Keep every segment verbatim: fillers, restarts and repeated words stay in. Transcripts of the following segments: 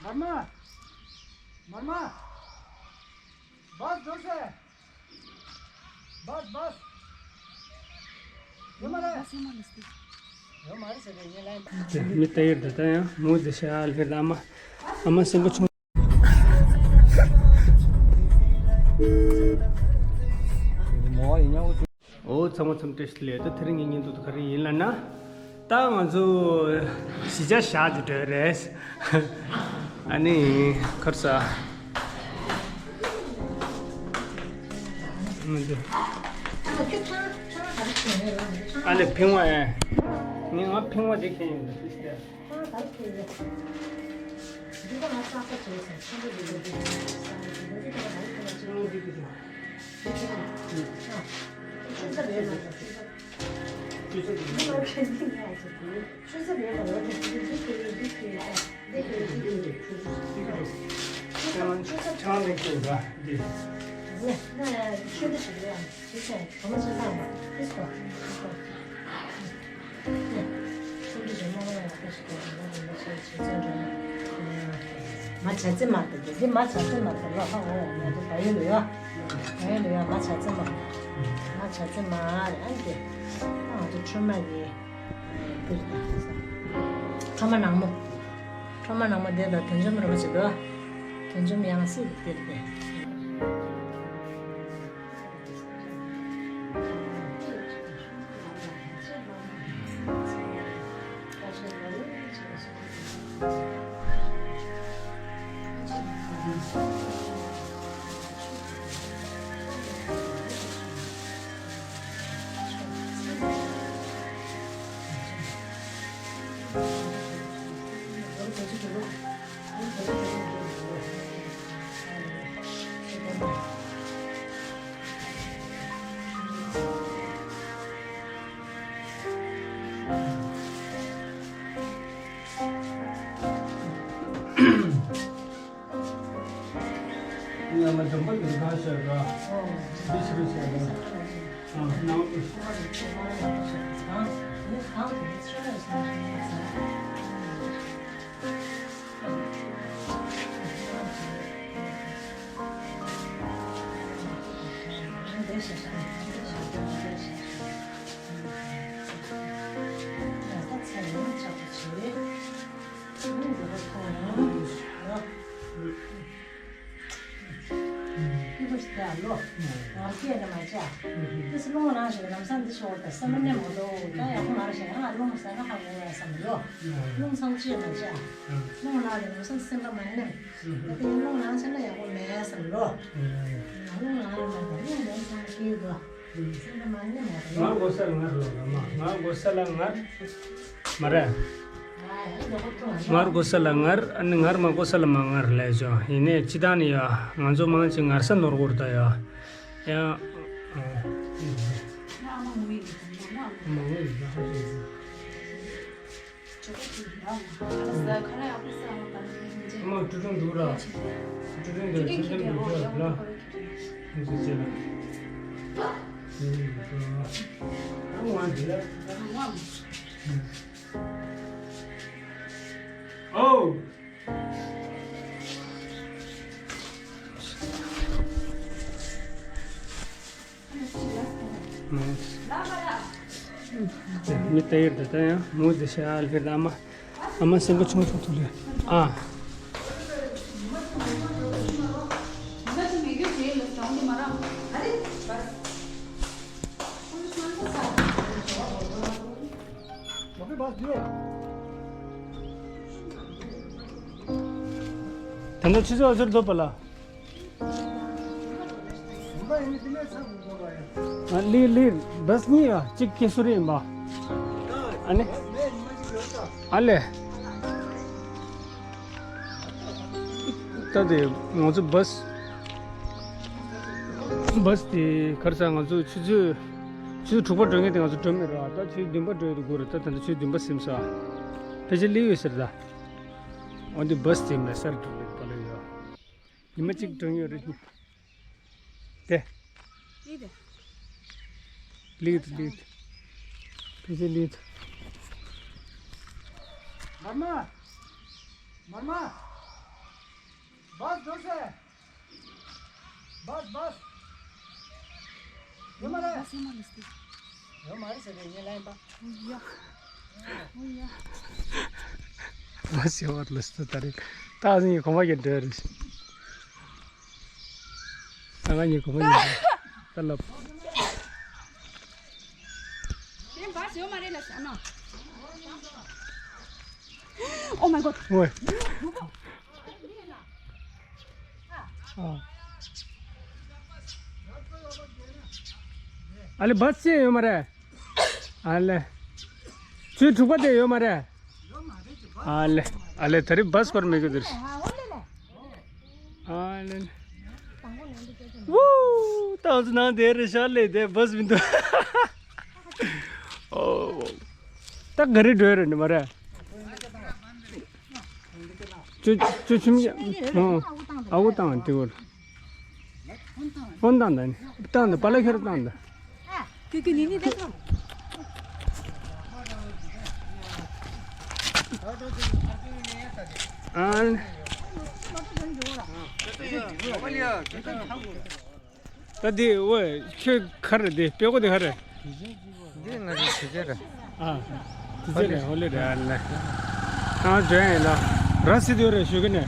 མར་མ། མར་མ། བཱས་འགྲོ་ཤེས། བཱས་བཱས། ཡོད་མ་རེད། བཱས་ཡོད་མ་རེད་ཟེར། ཡོད་མ་རེད་ཟེར་ཏེ་ངས་ལན། དེ་མི་ལྟ་ཡུལ་དེ་ལྟ་ཡང་མུ་དེ་ཤ་ལྷེར་ཨ་མ། ཨ་མ་སེམས་པ་ཆུང་། མོ་ཡིན་ཉག་འོ་ཚང་མ་ཚང་མ་བཀྲ་ཤིས་བདེ་ལེགས། ད་དེ་རིང་གི་བརྙན་ཐུང་དེ་ག་རེ་ཡིན་ལབ་ན། ད་ང་ཚོ་གཞིས་ཆགས་བཞག་རྒྱུ་འདྲ་རེད། ཨ་ནི་ཁར་ས། མི་འདུག་ཨ་ལེ་ཕིང་བ་ཨེ། ངས་ང་ཕིང་བ་དེ་ཁྱེར་ཡོང་། མ་བྱ་རྩི་མ་དེ་དེ་མ་བྱ་རྩི་མ་དེ་ལོ་ཧ་འོ་ཡ་ང་ཚོ་བལ་ཡུལ་ལ་ཡོད། བལ་ཡུལ་ལ་ཡོད། མ་བྱ་རྩི་མ། མ་བྱ་རྩི་མ་རེད། ཨ་ནི་དེ་ང་ཚོ་ཁྲོས་མ་ཡི་འདིར་དང་ཁྲོས་མ་ནག་མོ། ཁྲོས་མ་ནག་མོ་དེ་དང་དོན་གཅོད་རིན་པོ་ཆེ་དོ། དོན་གཅོད་ཡང་སྲིད་དེར་དེ། ཡང་ན་འཇམ་པོ་ཡོད་ཁང་ཤར་ར། འདི་ཕྱི་རུ་ཤར་ར། ཨ་ནང་དུ། ང་དགོས་ས་ལ་ངར་ལོ་ལ་མ། ང་དགོས་ས་ལ་ངར། མ་རེད། ངར་དགོས་ས་ལ་ངར། ཨ་ནི་ངར་མ་དགོས་ས་ལ་མ་ངར་ལས་ཆོག་ཡིན་ནའི་སྤྱི་བཏང་ནི་ཡ། ང་ཚོ་མང་ཆེ་ངར་ས་ནོར་གོར་ད་ཡ། ཡ། མ་ངོས་ཡིན་ད་ཧ་ཅང་ཡིན། ཨ་མ་ཀྲུ་ཀྲུང་འདུག་ར། ཀྲུ་ཀྲུང་འདུག་ཀྲུ་ཀྲུང་འདུག་ཅོག་ལ། འདུག་ཅེ་ལ། ཨ་མ་འདི་ལ། ཨོ། མི་ལྟ་ཡིར་དུ་ལྟ་ཡང་མོ་དེ་ཤ་ལྷེར་ཨ་མ། ཨ་མ་སེམས་པ་ཆུང་ཆུང་ཐུག་ལེ། ཨ། ད་ནི་ཆུ་ཚོད་ཨ་ཟུར་རྫོགས་པ་ལ། ལི་ལི་བས་གཉིས་ཡ་གཅིག་སྐྱེ་སུ་རེད་ཡིན་པ། ཨ་ནི། ཨ་ལེ། ད་དེ་ང་ཚོ་བས། བས་དེ་གར་ས་ང་ཚོ་ཆུ་ཚོད། ཆུ་ཚོད་དྲུག་པ་འགྲོ་མཁན་དེ་ང་ཚོ་འགྲོ་མེད་ར། ད་ཆུ་ཚོད་བདུན་པ་འགྲོ་ཡོད་དགོས་རེད། ད་ད་ལྟ་ཆུ་ཚོད་བདུན་པ་ཟིན་ས། ཕལ་ཆེར་སླེབས་ཡོད་ཟེར་ད། འོན་ཏེ་བས་དེ་མེད་སར་འགྲོ་ལེ་པ་ལེ་ཡོད། ཉི་མ་གཅིག་གྲོན་ཡོད་རེད། དེ། ལི་དེ། ལི་དེ་ལི་དེ། ཕལ་ཆེར་ལི་དེ། མར་མ། མར་མ། བཱས་འགྲོ་ཟེར། བཱས་བཱས། ཡོད་མ་རེད། བཱས་ཡོད་མ་རེད་ཟེར་རེད་ངས་ལན་པ། ཡ། ཨོ་ཡ། བཱས་ཡོད་མ་རེད་ཟེར་ད་རེད། ད་ཨ་ཟིན་གོང་མ་གི་འདྲ་རེད། ད་ང་གཉིས་གོང་མ་གི་འདྲ། ད་ལབ། དེ་བཱས་ཡོད་མ་རེད་ལ་ཟེར་ན། Oh my god. ཨོའི། ཨ་ལེ་བཱས་ཅི་ཡོད་མ་རེད། ཨ་ལེ། ཚུལ་དྲུག་པ་དེ་ཡོད་མ་རེད། ཨ་ལེ། ཨ་ལེ་ད་རེས་བཱས་སྐོར་མེད་གི་འདིར། ཨ་ལེ། ཝུའུ། ཏང་ཚོ་ནང་དེ་རེད་ཤག་ལེ་དེ་བཱས་མི་འདུག་ཨོ། ད་ག་རེ་འགྲོ་ཡ་རེད་ནི་མ་རེད། ཅོ་ཅོ་ཆུམ་ཡ། ཨ་ཨ་བོ་བཏང་དེ་བོར། ཧོན་བཏང་ད་ནི་བཏང་ད་པ་ལ་ཁྱེར་བཏང་ད། ཀི་ཀི་ནི་ནི་དེ་ཚོ། ཨ། ད་འདི་ཝེ་ཁྱོད་ག་རེ་འདི་དཔེ་ཀོ་འདི་ག་རེ། འདི་ང་ཚོའི་ཇོ་ཇོ་རེད། ཨ། ཇོ་ཇོ་རེད་ཧོ་ལི་རེད་ཨ་ལེ། ཨ་ཇོ་ཡིན་ལ། ར་སི་དུ་རེད་ཞུ་གི་ནས།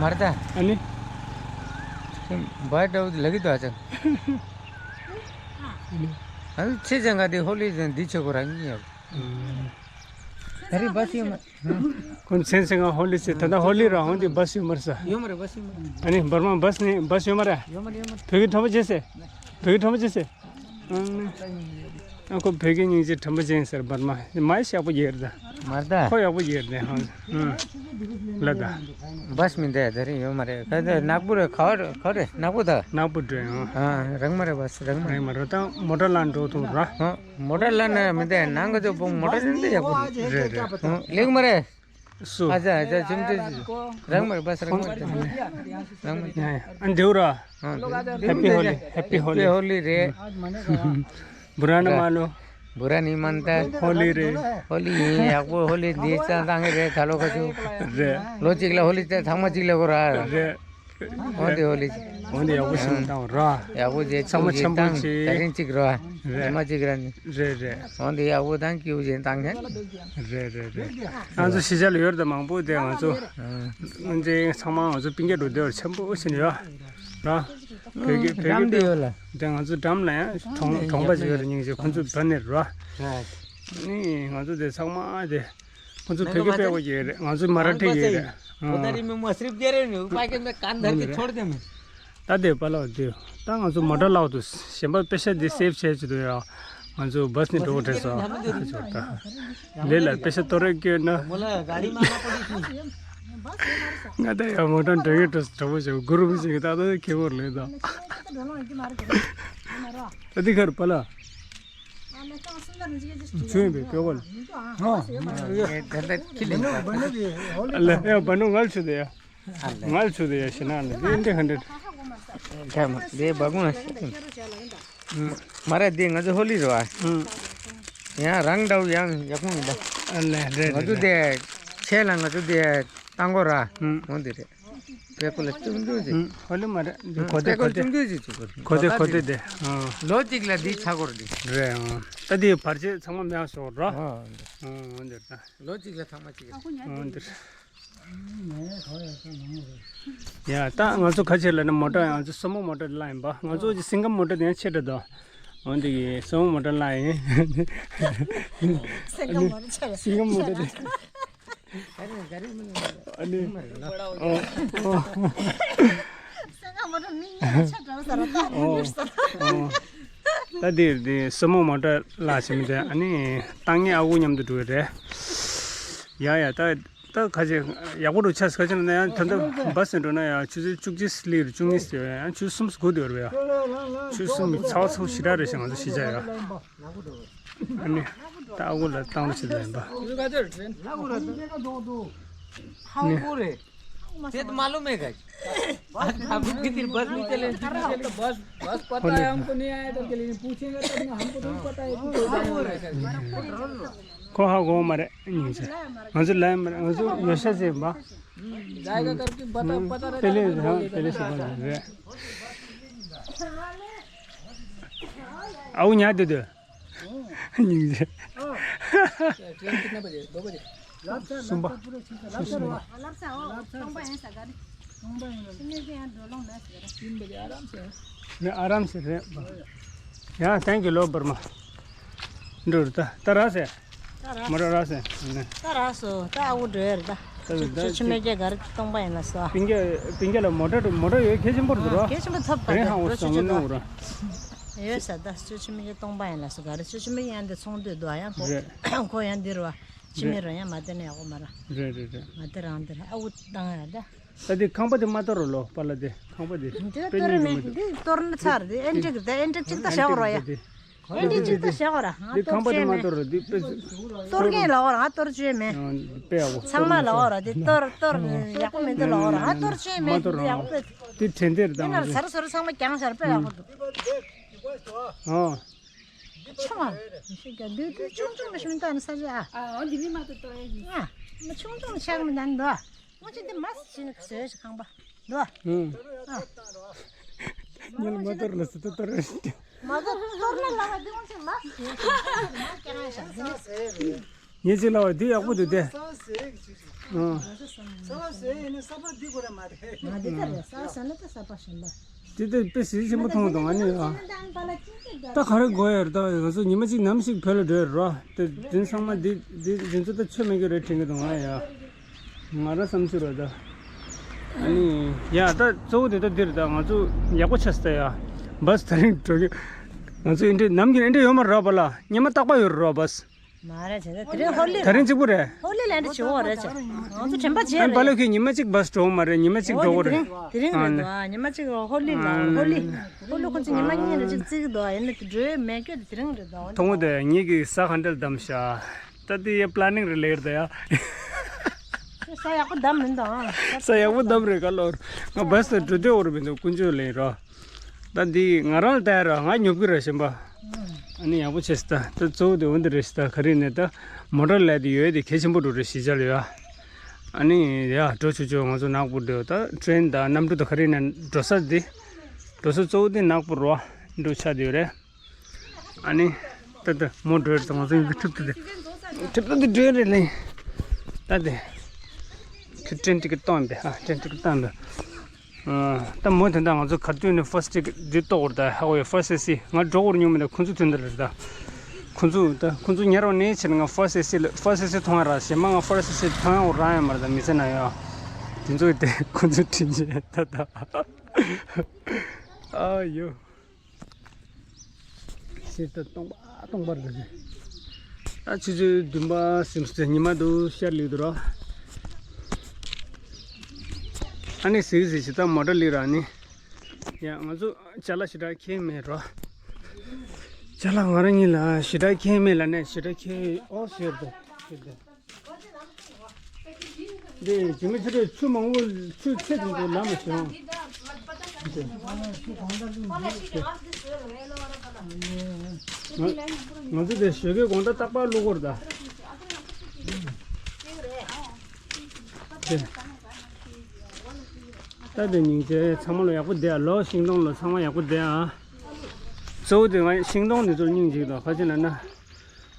མར་ད། ཨ་ནི། བ་འདྲ་བོ་ལ་གི་དུ་ཨ་ཅང་། ཨ་ནི་ཆེ་ཅང་ག་འདི་ཧོ་ལི་ཅང་འདི་ཆེ་གོ་ར་གཉིས་ཡོད། ད་རེས་བ་སི་མ། ཁོང་མཚན་སེང་ཧོ་ལི་ཟེར་ད་ལྟ་ཧོ་ལི་ར་ཧོང་དེ་བཱས་ཡོད་མ་རེད་ས། ཡོད་མ་རེད་བཱས་ཡོད་མ་རེད། ཨ་ནི་འབར་མ་བཱས་ནི་བཱས་ཡོད་མ་རེད། ཡོད་མ་རེད་ཡོད་མ་རེད། བོད་ཀྱི་ཁྲོམ་པ་བྱེད་ཟེར། བོད་ཀྱི་ཁྲོམ་པ་བྱེད་ཟེར། ཨ་ཁོ་བོད་ཀྱི་སྙིང་རྗེ་ཁྲོམ་པ་ཅན་ཟེར་འབར་མ་མ་ཡི་ཤག་པོ་ཡེར་ད། མར་ད། ཁོ་ཡག་པོ་ཡེར་ད་ཧང་། ལ་ད། བཱས་མི་འདུག་ད་རེས་ཡོད་མ་རེད་ཁ་ད་ནག་པོ་རེད་ག་བ་རེད་ག་བ་རེད་ནག་པོ་ད། ནག་པོ་འགྲོ་ཡང་། ཨ་རང་མ་རེད་བཱས་རང་མ་རེད། རང་མ་རེད་ད་མོ་ཊ་ལ་འགྲོ་ཐུབ་ར། ཧང་། མོ་ཊ་ལ་ན་མི་འདའ་ནང་གི་ཚོ་བོང་མོ་ཊ་ལ་འདི་ཡག་པོ་རེད། རེད་རེད། ལེགས་མ་རེད། སུ། ཨ་ཙ་ཨ་ཙ་ཆུམ་ཆུམ། རང་མ་རེད་པ་ས་རང་མ་རེད། རང་མ་རེད། ཡ་ཡ་ཨ་འདེའུ་ར། ཧེ་པི་ཧོ་ལི་ཧེ་པི་ཧོ་ལི། ཧེ་པི་ཧོ་ལི་རེད། བུ་ར་ན་མ་ལོ། བུ་ར་ནི་མན་ད། ཧོ་ལི་རེད། ཧོ་ལི་ཡིན་ཡག་པོ་ཧོ་ལི་འདི་ཙང་ཙང་གི་རེད་ད་ལོ་ཁ་ཆུ། རེད། ལོ་གཅིག་ལ་ཧོ་ལི་ཙང་ཚང་མ་གཅིག་ལ་གོ་ར། རེད། འོན་ཏེ་འོ་ལེ། འོན་ཏེ་ཡག་པོ་ཞིག་བཏང་ར། ཡག་པོ་བྱས་ཚང་མ་ཆེན་པོ་ཅིག་ད་རིང་གཅིག་ར། རེད། མ་གཅིག་ར་ནི། རེད་རེད། འོན་ཏེ་ཡག་པོ་དང་སྐྱིད་པོ་བྱས་བཏང་ཁན། རེད་རེད་རེད། ང་ཚོ་གཞིས་ཆགས་ལ་ཡོད་རེད་ད་མང་པོ་དེ་ང་ཚོ། ཨ་འདི་ཚང་མ་ང་ཚོ་པིང་ཀེ་འགྲོ་དེ་བར་ཆེན་པོ་ཞིག་ཡོད། ར། བོད་ཀྱི་བོད་འགྲམ་དེ་ཡོད་ལ། ཀྱི་དེ་ང་ཚོ་འགྲམ་ལ་ཡང་གྲོང་གྲོང་པ་ཞིག་ཡོད་རེད་སྙིང་རྗེ་ཁོ་ཚོ་བོད་ནས་ར། ནི་ང་ཚོ་དེ་ཚང་མ་དེ། ཁོ་ཚོ་བོད་སྐད་དཔེ་ཡག་པོ་ཡོད་རེད། ང་ཚོ་མ་ར་ཊི་ཡོད་རེད། ཨ། ད་དེ་པ་ལགས་དེ་ད་ང་ཚོ་མོ་ཊ་ལགས་དུ་གཞན་པ་པེ་ཤ་འདི་སེབ་བྱས་ཅི་དུ་ཡ། ང་ཚོ་བཱས་ནས་འགྲོ་དགོས་དྲན་སོང་། ལས་ལ་པེ་ཤ་ཏོ་རེ་སྐྱོན་ན། ང་ད་ཡ་མོ་ཊ་འགྲོ་གི་འགྲོ་གྲོགས་པོ་ཞིག་གུ་རུ་མི་ཞིག་ད་ད་ཁེ་བོར་ལས་ད། ད་འདི་གར་པ་ལགས། ཆུ་ཡིན་པས་ཀྱོག་གོ་ལ། ཨ་ལ་ཨེ་བ་ནུ་ངལ་ཆུ་དེ་ཡ། ངལ་ཆུ་དེ་ཡ་ཤི་ན་ལ་དེ་འདྲ་ཧན་འདྲ། ཁ་མ་དེ་བ་གུང་ལ་ཤི། མ་ར་དེ་ང་ཚོ་ཧོ་ལི་རེད་བ། ཡང་རང་འདྲ་བོ་ཡང་ཡག་པོ་མི་འདུག་ཨ་ལ་རེད་ང་ཚོ་རེད། དེ་ཆེ་ལ་ང་ཚོ་དེ་ཏང་གོ་ར། འོ་འདི་རེད། པེ་ཀོ་ལ་ཅུང་ཅུང་ཅིག་ཧོ་ལི་མ་རེད། གོ་དེ་པེ་ཀོ་གོ་དེ། ཅུང་ཅུང་ཅིག་ཅིག་གོ། གོ་དེ་གོ་དེ་དེ། ལོ་གཅིག་ལ་འདི་ཆག་གོ་རེད། རེད་ཨང་། ད་འདི་བར་ཆད་ཚང་མ་མེད་སོང་ར། ཨོ་འདི་ད། ལོ་གཅིག་ལ་ཚང་མ་གཅིག་རེད། ཨོ་འདི་རེད། ཡ་ད་ང་ཚོ་ཁ་ཆེ་ལ་ནི་མོ་ཊ་ང་ཚོ་སོ་མོ་མོ་ཊ་ལ་ཡིན་པ་ང་ཚོ་སིང་ག་མོ་ཊ་དེ་ཡང་ཆེ་དྲགས་དོ། འོ་འདི་གི་སོ་མོ་མོ་ཊ་ལ་ཡིན། སིང་ག་མོ་ཊ་ཆེ་རེད། སིང་ག་མོ་ཊ་དེ། ཨ་ནི། ཨོ། ཨོ། ད་འདི་འདི་སོ་མོ་མོ་ཊ་ལ་ཞིག་མི་འདྲ་ཨ་ནི་བཏང་ངེས་ཨ་ཁུ་མཉམ་དུ་འགྲོ་གི་རེད། ཡ་ཡ་ད་ད་ཁ་ཆེ་ཡག་པོ་འགྲོ་ཆ་ཁ་ཆེ་ན་ཡང་ད་ལྟ་བཱས་ནས་འགྲོ་ན་ཡང་ཆུ་ཚོད་བཅུ་གཅིག་སླེབས་རེད། བཅུ་གཉིས་སླེབས་ཡང་ཆུ་ཚོད་གསུམ་སྒུག་སྡོད་རེད་ཡ། ཆུ་ཚོད་གསུམ་ཚ་བ་ཚ་བོ་ཞེ་དྲག་རེད་ཤག་ང་ཚོ་གཞིས་ཆགས་ཡ། ཨ་ནི། ད་ཨ་ཁུ་ལ་བཏང་རོགས་བྱེད་ལ་ཡིན་པ། हाँ वो रे। तेरे मालूम है क्या? आपको कितनी बस नहीं चले। बस, बस पता है हमको, नहीं आया था कि लेकिन पूछेंगे तब ना, हमको थोड़ी पता है कि कोई जाने वाला है। ཁོ་ཧ་གོ་མ་རེད་སྙིང་རྗེ། ང་ཚོ་ལ་ཡིན་པ་ང་ཚོ་ཡོད་ཤག་ཟེར་ཡིན་པ། जाएगा करके बता, पता रहता है। पहले, हाँ, पहले से बोल रहे हैं। आओ, यहाँ दे दो। ट्रेन कितने बजे? दो बजे। सुबह। लाप्चा हो, तोंगबा है सगारी। तोंगबा है। सुनिए कि यहाँ दो लोग मैच कर रहे हैं। तीन बजे आराम से है। मैं आराम से रहे। यहाँ, thank you, लो, वर्मा। འགྲོ་རུ་ད་ད་ར་སེ། ད་ར། མ་ར་ར་སེ། ད་ར་སོ་ད་ཨ་བུ་འགྲོ་ཡ་རེད་ད། ད་ད་ཆུ་ཆུ་མེ་རྒྱ་གར་སྟོང་པ་ཡིན་ལ་སོ། པིང་ག་པིང་ག་ལ་མོ་ཊ་མོ་ཊ་ཡོད་གལ་ཆེན་པོ་རེད་རོ། གལ་ཆེན་པོ་ཐོབ་ད་རེད་ཧང་འོ་འགྲོ་ཆུ་སོང་ཆུ་ནོ་ར། ཡོད་ས་ད་ཆུ་ཆུ་མེ་རྒྱ་སྟོང་པ་ཡིན་ལ་སོ་ག་རེ་ཆུ་ཆུ་མེ་རྒྱ་ཡང་དེ་ཚོང་འདོད་དོ་ཡང་ཁོ་རེད། ཁོ་ཡང་འདིར་བ་ཆུ་མེ་རེད། རོ་ཡང་མ་དེ་ནས་ཡག་པོ་མ་ར། རེད་རེད་རེད། མ་དེ་རང་དེ་ར་ཨ་བུ་བཏང་ཡ་ད། ད་འདི་ཁང་པ་དེ་མ་གཏོར་རོ་ལོ་པ་ལ་དེ་ཁང་པ་དེ། འདི་དཔེ་གཏོར་རེ་མིང་མེད་གི་མ་འདི་གཏོར་ན་ཚར་དེ་ཨེན་ཊིག་དེ་ཨེན་ཊིག་ཅིག་ད་བཞག་རོ་ཡ། ཨེན་ཊིག་ཅིག་ད་བཞག་ར་ང་འདི་ཁང་པ་དེ་མ་གཏོར་རོ་འདི་དཔེ། གཏོར་མཁན་ལ་འོ་ར་ང་གཏོར་བཅོས་མེད། དཔེ་ཡག་པོ་ཚང་མ་ལ་འོ་ར་དེ་གཏོར་གཏོར་ཡག་པོ་མེད་འདི་ལ་འོ་ར་ང་གཏོར་བཅོས་མེད་འདི་ཡག་པོ་དཔེ། དེ་དྲན་དེ་རེད་ད་ང་ཚོ། ཟ་ར་ཟ་ར་ཚང་མ་རྒྱང་ཤར་དཔེ་ཡག་པོ་འདུག་ཨོ། ཆུང་ཨ། ཤིག་ག་དུས་དུས་ཆུང་ཆུང་ལ་ཤུན་ཏན་ས་ཆ་ཨ། ཨ་འོ་འདི་མི་མ་ཏོ་ཏོ་ཡ་ཡིན། ཨ། མ་ཆུང་ཆུང་ལ་ཤག་མི་ལ་འདུག་ཨ། ངོ་ཅི་འདི་མ་སི་ཅི་ནི་ཟོས་ཤི་ཁང་པ་འདུག་ཨ། ཨུ། ཨ། ཉིན་མ་ཏོར་ལ་སི་ཏོ་ཏོར་རེ་ཤི། མ་ཏོ་ཏོར་ན་ལ་བ་འདི་ངོ་ཅི་མ་སི་ཅི་ནི་ཟོས་ཤི་མ་སྐྱ་ར་ཤག་འདི་ནི། ངེད་ཅིག་ལ་བ་འདི་ཡག་པོ་འདུག་སྟེ། ཨ། ས་བ་ཟེར་ཡིན་ན་ས་པ་འདི་གོ་ར་མ་རེད། མ་འདི་ལྟར་རེད་ས་བ་ཟེར་ན་ད་ས་པ་གཞན་པ། འདི་ལྟར་དཔེ་གཟི་བརྗིད་ཆེན་པོ་མཐོང་འདུག་ཨ་ནི་ཨ། ད་ག་རེ་དགོས་ཡ་རེད་ད་ང་ཚོ་ཉི་མ་གཅིག་ནམ་ཞིག་བོད་ལ་འགྲོ་ཡ་རོ། དེ་དེ་ཚང་མ་འདི་འདི་འདི་ཚོ་ད་ཆོ་མེད་གི་རེད་དྲན་གི་འདུག་ང་ཡ། ང་ར་བསམ་ཚུལ་རོ་ད། ཨ་ནི་ཡ་ད་གཙོ་བོ་དེ་ད་འདི་རེད་ད་ང་ཚོ་ཡག་པོ་ཆགས་སི་ད་ཡ། བས་དེ་རིང་འགྲོ་གི། ང་ཚོ་ཨིན་འདྲེ་ནམ་རྒྱུན་ཨིན་འདྲེ་ཡོད་མ་རེད་པ་ལ་སྙེ་མ་རྟག་པ་ཡོད་རེད་རོ་བས། མ་རེད་བྱས་ཙང་དེ་རིང་ཧོ་ལི་ད་རིང་གཅིག་པུ་རེད། ཧོ་ལི་ལ་འདྲ་བྱེད་འོ་རེད་བྱས། ང་ཚོ་དྲན་པ་བརྗེད་ཨ་པ་རེད། ལོ་ཁྱོད་ཉི་མ་གཅིག་བས་འགྲོ་མ་རེད་ཉི་མ་གཅིག་འགྲོ་གོ་རེད། དེ་རིང་དེ་རིང་རེད་དོ་ཨ་ཉི་མ་གཅིག་ཧོ་ལི་ལ་ཧོ་ལི། ཧོ་ལི་ཁོ་ཚོ་ཉི་མ་གཉིས་རེ་གཅིག་བརྩི་གི་འདུག་ཨ་ཡིན་ན་དེ་འགྲོའི་མེད་རྒྱུ་དེ་རིང་རེད་དོ། མཐོང་གོ་དེ་ངེད་ཀྱི་ས་ག་འདྲ་བདམས་ཤག་ད་དེ་ཡ་པ་ལ་ནིང་རེ་ལེགས་རེད་ཡ། ས་ཡག་པོ་བདམས་མིན་དང་། ས་ཡག་པོ་བདམས་རེད་ག་ལོར། ང་བས་ད་འགྲོ་དེ་འོ་རེད་མི་འདུག་ཀུན་སྤྱོད་ལེན་རོ། ད་འདི་ང་རང་ལ་ལྟ་ཡ་ར་ང་ཉོབ་ཀྱི་ར་ཞེན་པ། ཨ་ནི་ཡག་པོ་བྱས་སི་ད་ད་གཙོ་བོ་དེ་འོན་ཏེ་རེད་ཤི་ད་ག་རེ་ནས་ད་མོ་ཊ་ལས་དེ་ཡོད་དེ་གལ་ཆེན་པོ་འགྲོ་རེད་ཞི་ཅར་ཡོད། ཨ་ནི་ཡ་འགྲོ་ཆོག་ཆོག་ང་ཚོ་ནག་པོ་འགྲོ་ད་ཊེ་རེན་ད་གནམ་གྲུ་ད་ག་རེ་ནས་འགྲོ་ས་དེ་འགྲོ་ས་གཙོ་བོ་དེ་ནག་པོ་རོ་འགྲོ་ཆ་དེ་ཡོད་རེད། ཨ་ནི་ད་ད་མོ་འགྲོ་རེད་ད་ང་ཚོ་ཡི་གེ་ཁྲིབ་ཏུ་དེ་ཁྲིབ་ཏུ་དེ་འགྲོ་རེད་ལེ། ད་དེ་ཁྱོད་ཊེན་ཊི་ཀེ་ཊི་གཏོང་པས་ཨ་ཊེན་ཊི་ཀེ་ཊི་གཏོང་པས། ཨ། ད་མོ་དེ་འདྲ་ང་ཚོ་ག་དུས་ནས་ཕར་སི་ཊི་ཀེ་ཊི་འདི་གཏོགས་ར་ད་ཧ་གོ་ཡ་ཕར་སི་ཊི་ཨེ་སི་ང་འགྲོ་གོ་མྱོང་མེད་ད་ཁོང་ཚོ་དོན་དུ་རེད་ད། ཁོང་ཚོ་ད་ཁོང་ཚོ་ཉར་བ་ནས་ཕྱིར་ང་ཕར་སི་ཊི་ཨེ་སི་ལ་ཕར་སི་ཊི་ཨེ་སི་མཐོང་ཡ་ར་གཞན་པ་ང་ཕར་སི་ཊི་ཨེ་སི་མཐོང་ཡ་འོ་རང་ཡ་མ་རེད་ད་མི་ཚེ་ན་ཡ། དེ་ཚོ་དེ་ཁོང་ཚོ་དྲིན་ཆེ་ད་ད། ཨ་ཡོ། ཤེས་ད་སྟོང་པ་སྟོང་པ་རེད། ད་ཆུ་ཚོད་བདུན་པ་ཟིན་ཚེ་ཉི་མ་འདུག་ཤར་ལེགས་འདུག་ར། ཨ་ནི་ཟིག་ཟིག་ཞིག་ད་མོ་ཊ་ལེགས་ར་ནི། ཡ་ང་ཚོ་ཅ་ལག་ཞེ་དྲག་ཁྱེར་མེད་ར། ཅ་ལག་ང་རང་གཉིས་ལ་ཞེ་དྲག་ཁྱེར་མེད་ལ་ནས་ཞེ་དྲག་ཁྱེར་ཨོ་ཟེར་དོ་ཟེར་དོ། འདི་ཇི་མི་ཚེ་རེ་ཆུ་མང་པོ་ཆུ་ཚད་དུ་འགྲོ་ལ་མ་བྱུང་། ང་ང་ཚོ་དེ་ཞོགས་ཀའི་དགོང་དག་རྟག་པར་བླུག་གོ་ར་ད། ད་དེ་སྙིང་རྗེ་ཚང་མ་ལ་ཡག་པོ་བསྡད་ཨ་ལོ་ཤིང་སྡོང་ལ་ཚང་མ་ཡག་པོ་བསྡད་ཨ། གཙོ་བོ་དེ་ང་ཤིང་སྡོང་འདི་ཚོར་སྙིང་རྗེ་གི་འདུག་ག་ཅི་ལབ་ན།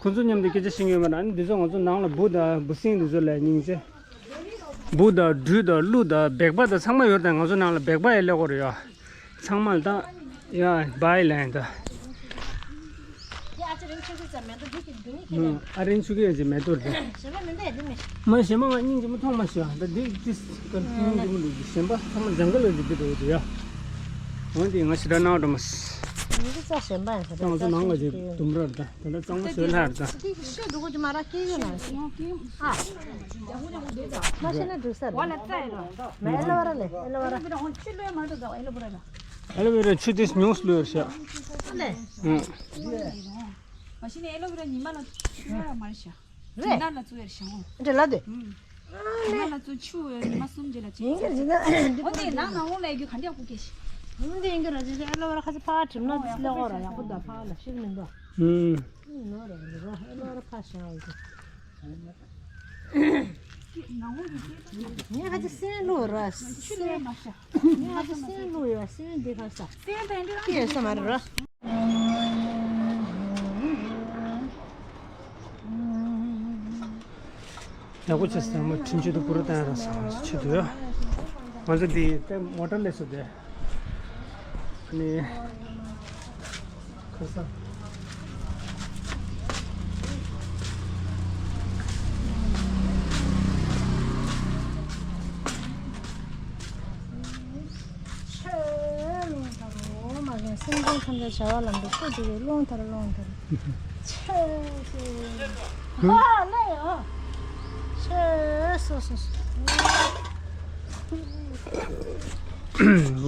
ཁོ་ཚོ་མཉམ་དུ་སྐད་ཆ་བཤད་ཀྱི་ཡོད་མ་རེད། ཨ་ནི་འདི་ཚོ་ང་ཚོ་ནང་ལ་འབུ་དང་འབུ་སྲིན་འདི་ཚོ་ལས་སྙིང་རྗེ། འབུ་དང་སྦྲུལ་དང་ཀླུ་དང་སྦལ་པ་དང་ཚང་མ་ཡོད་རེད། ད་ང་ཚོ་ནང་ལ་སྦལ་པ་ཡང་སླེབས་ཀྱི་ཡོད་རེད་ཡ། ཚང་མ་ལ་ད་ཡ་བཱའི་ལན་ད། ཨ་རིན་ཆུ་གི་ཡ་ཅི་མེད་དོ་རེད། མ་གཞན་པ་ང་སྙིང་རྗེ་མོ་མཐོང་མ་ཤེས་ཨ། ད་འདི་ཏིས་ཀ་སྙིང་རྗེ་མོ་འདུག་གཞན་པ་ཚང་མ་ལྗང་ཁ་ལ་ཅིག་འདི་འགྲོ་གི་འདུག་ཡ། འོན་ཏེ་ང་ཞེ་དྲག་སྣང་འགྲོ་མ་སི། ང་ཚོ་ནང་ལ་ཅིག་དུམ་རར་ད་ད་ལྟ་གཙང་མ་བཟོས་ལྷར་ད། ཤེས་འགྲོ་གི་མ་ར་སྐྱེ་ཡོད་ན་ཤེས་ཨ། མ་ཤེས་ན་འགྲིག་ས་རེད། མ་ཨེ་ལོ་ཝེ་ར་ལས་ཨེ་ལོ་ཝེ་ར། ཨེ་ལོ་ཝེ་ར་ཆུ་དེ་ཉུང་སུ་ལོས་ཤག་ཨ་ལས། ཨ། མ་གཞི་ནས་ཨེ་ལོ་ཝེ་ར་ཉི་མ་ལ་ཆུ་ཡ་མ་རེད་ཤག་རེད། ཉི་མ་ལ་ཚུ་ཡར་ཤག་འོ། འདྲ་ལ་དེ། ཨ་ཉི་མ་ལ་ཚུ་ཆུ་ཉི་མ་གསུམ་རྗེས་ལ་ཡིན་གྱི་ཡིན་ན་འདི་འོ་དེ་ནང་ན་འོང་ལ་ཡ་རྒྱུ་ག་འདྲ་ཡག་པོ་སྐྱེ་ཤག་འདི་ཡིན་གྱི་ར་ཅི་ཅི་ཨེ་ལོ་ཝེ་ར་ཁ་ཅིག་ཕ་གྲིམ་ན་ཅི་ལེ་འོ་ར་ཡག་པོ་ད་ཕ་ལ་ཤིག་མི་འདུག་ཨུམ། ནོ་ར་ནོ་ར་ཨེ་ལོ་ཝེ་ར་ཕ་ཤ་འོ་དེ། ངས་ཁ་ཅིག་སེན་བླུགས་ར། སེན། ངས་ཁ་ཅིག་སེན་བླུགས་ཡོད། སེན་འདི་ཁ་ས། སེན་དེ་འདི་ཁ་ས་མ་རེད་ར། ཡག་པོ་བྱས་ཟེར་མ་ཁྲིམས་གཅོད་དུ་བུ་རུ་བཏང་ཡ་ར་ས་ཆེད་དུ་ཡོད། ང་ཚོ་འདི་ཏེ་མོ་ཊ་ལས་སུ་དེ། ནི། ཁ་ས། ཆོས་ཀློང་ཐར། འོ་མ་རྒན་སེམས་ཅན་ཐམས་ཅད་བྱ་བ་ལམ་དུ་སྐུ་འདུས་པའི་ཀློང་ཐར་ཀློང་ཐར། ཆོས་སུ། ཧ་ལས་ཡོ། ཆོས་སོ་སོ་སོ།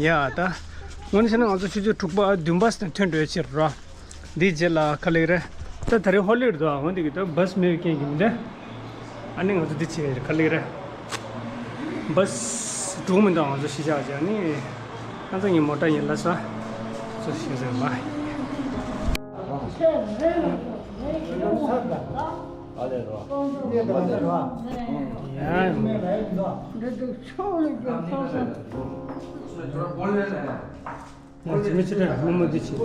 ཡ་ད། དངོས་གནས་བྱས་ན་ང་ཚོ་ཆུ་ཚོད་དྲུག་པ་བདུན་པ་ཙམ་ཐོན་འགྲོ་ཡ་ཕྱིར་རོ། འདི་རྗེས་ལ་ག་ལེགས་རེད། ད་ད་རེས་ཧོ་ལི་རེད་དོ། འོན་ཏེ་གི་ད་བྷས་མེད་པའི་རྐྱེན་གྱིས་མི་འདུག་ཨ་ནི་ང་ཚོ་འདི་བྱས་རེད། ག་ལེགས་རེད། བྷས་འགྲོ་མི་འདུག་ང་ཚོ་གཞིས་ཆགས་ཀྱི་ཨ་ནི། ང་ཚོ་ངའི་མོ་ཊ་ཡིན་ལ་ས། ཚོ་ཤེས་ཟེར་མ། ཡ། ཡ། ཅི་མི་ཅི་དྲན་མི་མོ་འདི་ཅི། ཡ།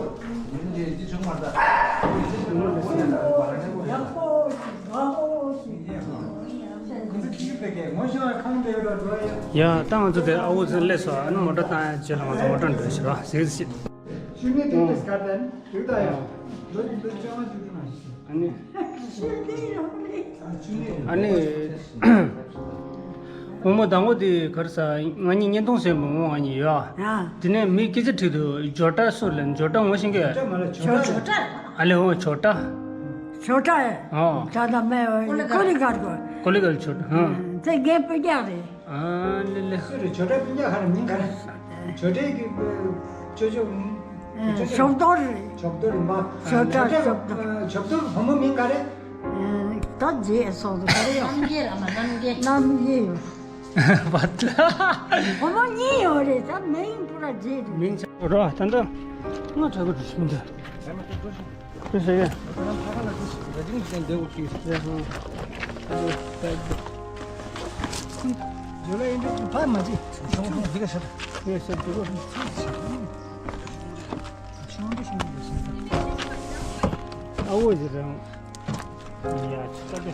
ད་ང་ཚོ་དེ་ཨ་བོ་ཚོ་སླེབས་སོང་། ཨ་ནི་མོ་ཊ་བཏང་ཡ་བྱས་ལ་ང་ཚོ་མོ་ཊ་འགྲོ་ཞིག་ར་ཟེར་ཟེར། ཨ་ནི། ཨ་ནི། བུ་མོ་དང་པོ་དེ་ག་རེ་ཟ། ང་གཉིས་བརྙན་ཐུང་བཟོས་མོ་ང་གཉིས་ཡོད། ཨ། དེ་ནས་མི་སྐད་ཆ་དྲིས་འདུག་ཇོ་ཏྲ་སུ་ལ། ཇོ་ཏྲ་ངོ་ཤེས་ཀྱི། ཇོ་ཏྲ། ཨ་ལེ་འོ་ཇོ་ཏྲ། ཇོ་ཏྲ། ཨོ། ཇོ་ཏྲ་མེ་ཀོ་ལི་གར་གོ། ཀོ་ལི་གར་ཇོ་ཏྲ། ཨ། དེ་རྒན་སྤུན་ཀྱག་རེད། ཨ་ལེ་ལེ། སུ་རེད། ཇོ་ཏྲ་སྤུན་ཀྱག་ག་རེ་མིང་ག་རེ། ཇོ་ཏྲའི་གི་ཅོ་ཅོ་མིང་། ཨ། ཇོ་ཏྲ། ཞོགས་རྡོར་རེད། ཞོགས་རྡོར་རེད་མ། ཇོ་ཏྲ་ཇོ་ཏྲ་ཞོགས་རྡོར། ཨ། ཇོ་རྡོར་བུ་མོ་མིང་ག་རེ། ཨ། ད་རྗེས་སོང་དུ་ག་རེ་ཡོད། རྣམ་རྒྱལ་ཨ་མ་རྣམ་རྒྱལ། རྣམ་རྒྱལ་ཡོད། བ་ད། བུ་མོ་གཉིས་ཡོད་རེད། ད་མིང་པུ་ར་རྗེས་དུ། མིང་ཆ་རོ་ད་ད། ང་ཁྲ་གོ་དུ་ཤི་མི་འདུག་ཁོས་ཟེར་གི། ཨ་འོ་ཟེར་རང་། ཡ་ཆི་ད་དེ།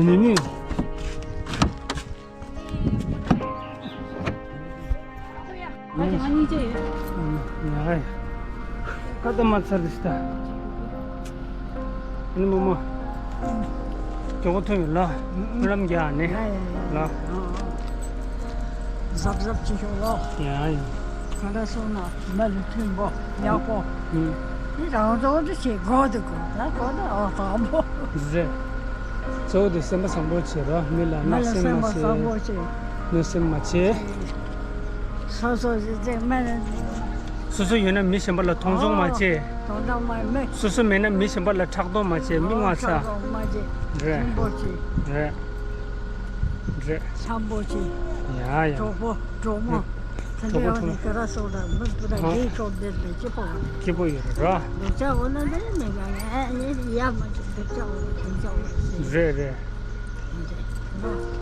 ནི་ནི། ང་གཉིས་ཅི་ཡོད། ཡ་ཡ། ཀ་ད་མ་ཚར་དེ་ཤི་ད། ནི་མོ་མོ། ཇོ་ཁོ་ཐོན་ཡོད་ལ། ལམ་རྒྱག་ནི། ལ། གཟབ་གཟབ་ཅིག་ཤོག་ལོ། ཡ་ཡ། ག་འདྲ་སོང་ན་མ་ལུས་མཐུན་པོ་ཡག་པོ། ཨུ། འདི་རང་ཚོ་འདི་བྱེད་དགོས་འདུག་གོ། ད་གོ་ད་ཨོ་དང་པོ། རེད། གཙོ་བོ་དེ་སེམས་པ་བཟང་པོ་བྱེད་རོགས། མི་ལ་མི་ལ་བརྣག་སེམས་སེམས་པ་མ་བཟང་པོ་བྱེད། བརྗེད། གནོད་སེམས་མ་བྱེད། སོ་སོ་ཞིག་ཚེ་མ་ལ། སོ་སོ་ཡོད་ན་མི་གཞན་པ་ལ་མཐོང་ཆུང་མ་བྱེད། མཐོང་ཆུང་མ་མེད། སོ་སོ་མེད་ན་མི་གཞན་པ་ལ་ཕྲག་དོག་མ་བྱེད། མིག་དམར་ཚ། ཕྲག་དོག་མ་བྱེད། རེད། མཐུན་པོ་བྱེད། རེད། རེད། འཆམ་པོ་བྱེད། ཡ་ཡ། གྲོགས་པོ་གྲོགས་མོ། ཨུ། དེ་འདྲའི་འོག་ནས་ག་ར་སོགས་ལ་མི་སྤུ་ར་ཨ། རྒྱའི་ཕྱོགས་འདིར་ལས་སྐྱིད་པོ། སྐྱིད་པོ་ཡོད་རེད་ར། སྡུག་ཅག་འོ་ན་འདི་མི་ག་ནས་ཨ་ནི་ཡ་མ་ཅིག་སྡུག་ཅག་འོ་ན་སྡུག་ཅག་འོ་ན་ཟེར། རེད་རེད།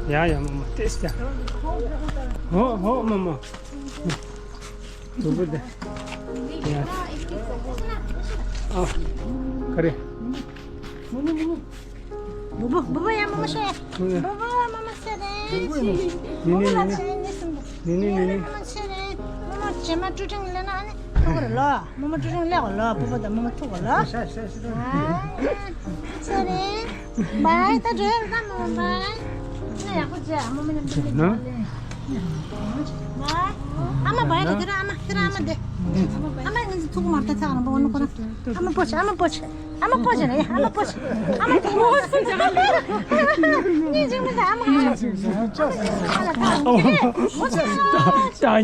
ཡ་ཡ་མོ་མོ་ཏེས་ཀྱང་། ཧོ་ཧོ་མོ་མོ། སྡུག་པོ་དེ། ཡ། ཨ། ག་རེ། མོ་མོ་མོ་མོ། བུ་བུ་བུ་བུ་ཡ་མོ་མོ་ཤེས། བུ་བུ་བུ་བུ་མོ་མོ་ཤེས་རེད། ནི་ནི་ནི་ནི། མོ་མོ་ལ་ཆེ་ནི་སུ། ནི་ནི་ནི་ནི། མོ་མོ་ཆེ་རེད། མོ་མོ་རྗེས་མ་ཀྲུ་ཀྲིང་ལེན་ན་ཨ་ནི་ཐུག་རེད་ལོ། མོ་མོ་ཀྲུ་ཀྲིང་ལེགས་གོ་ལོ། བུ་བུ་དང་མོ་མོ་ཐུག་གོ་ལོ། ཤ་ཤ་ཤ། ཨ་ཆེ་རེད། བའི་ད་འགྲོ་ཡ་ད་མོ་མོ་བའི། ང་ཡག་པོ་བྱས་ཨ་མོ་མོ་མཉམ་དུ་ལེན་ན། བའི། ཨ་མ་བའི་རེད་དེ་ར་ཨ་མ་དེ་ར་ཨ་མ་དེ། ཨ་མ་ང་ཚོ་ཐུག་མར་ད་ཚ་ག་རང་པོ་ནུ་ཁོ་ར། ཨ་མ་པོ་ཆེ་ཨ་མ་པོ་ཆེ། ཨ་མ་པོ་ཆེ་རེད། ཨ་མ་པོ་ཆེ། ཨ་མ་པོ་ཆེ། ཉིན་ཅིག་མི་འདའ་ཨ་མ། ཨ་མ་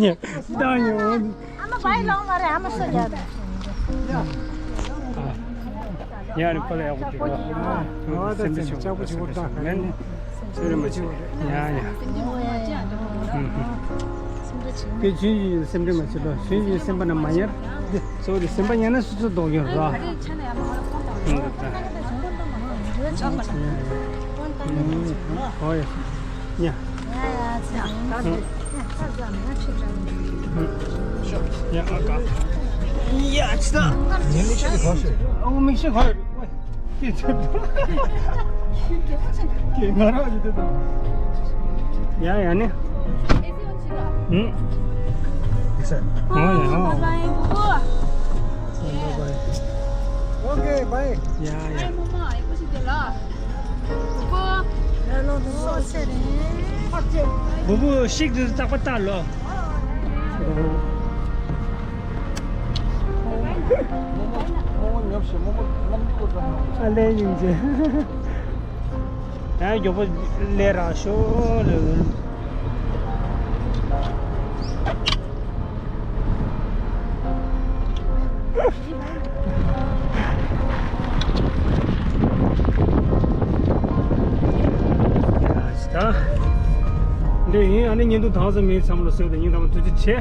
ཉེ་ད་ཉེ། ཨ་མ་བའི་ལོང་མ་རེད། ཨ་མ་སོ་རྒྱག་རེད། ཡ་རེད། ཁོ་ལ་ཡག་པོ་བྱེད་རོགས། ཨ་ད་སེམས་ཁྲལ་ཆགས་པོ་ཆེ་བོ་ད་ག་ནས། སེམས་ཁྲལ་མ་བྱེད། ཡ་ཡ། ཧུམ་ཧུམ། དེ་ཆུང་ཆུང་སེམས་ཁྲལ་མ་བྱེད་རོགས། ཆུང་ཆུང་སེམས་པ་ན་མ་ཉར། དེ་གཙོ་བོ་དེ་སེམས་པ་ཉར་ན་སོ་སོ་ལྡོག་ཡོང་རོགས། ཧུམ་ཧུམ། ཡ་ཡ། ཨོ་ཡ། ཡ། ཡ་ཡ་ཚེ་རིང་། ཡ་ཨ་ཀ། ཡ་ཅི་ད། ངའི་མིག་ཤེལ་ག་ཤེ། ཨོ་མིག་ཤེལ་ག་ཡོད། ཀྱེ་ང་རང་ཡོད་དེ་དང་། ཡ་ཡ་ནི། ཨོ་ཡ་ཨོ། ཨོ་ཀེ་བྷའི། ཡ་ཡ། བུ་བུ་ཤིག་ཏུ་རྩག་པ་ལྟ་ལོ། ཨ་ལས་ཡིན་ཅེ། ཡང་མགྱོགས་པོ་ལས་རག་ཤོག་ལས། ད་འདི་ཡིན། ཨ་ནི་བརྙན་ཐུང་དང་ཙམ་མིན་ཙམ་ལ་གསོལ་ཏེ་ཉིན་དང་པོ་ཐུགས་རྗེ་ཆེ།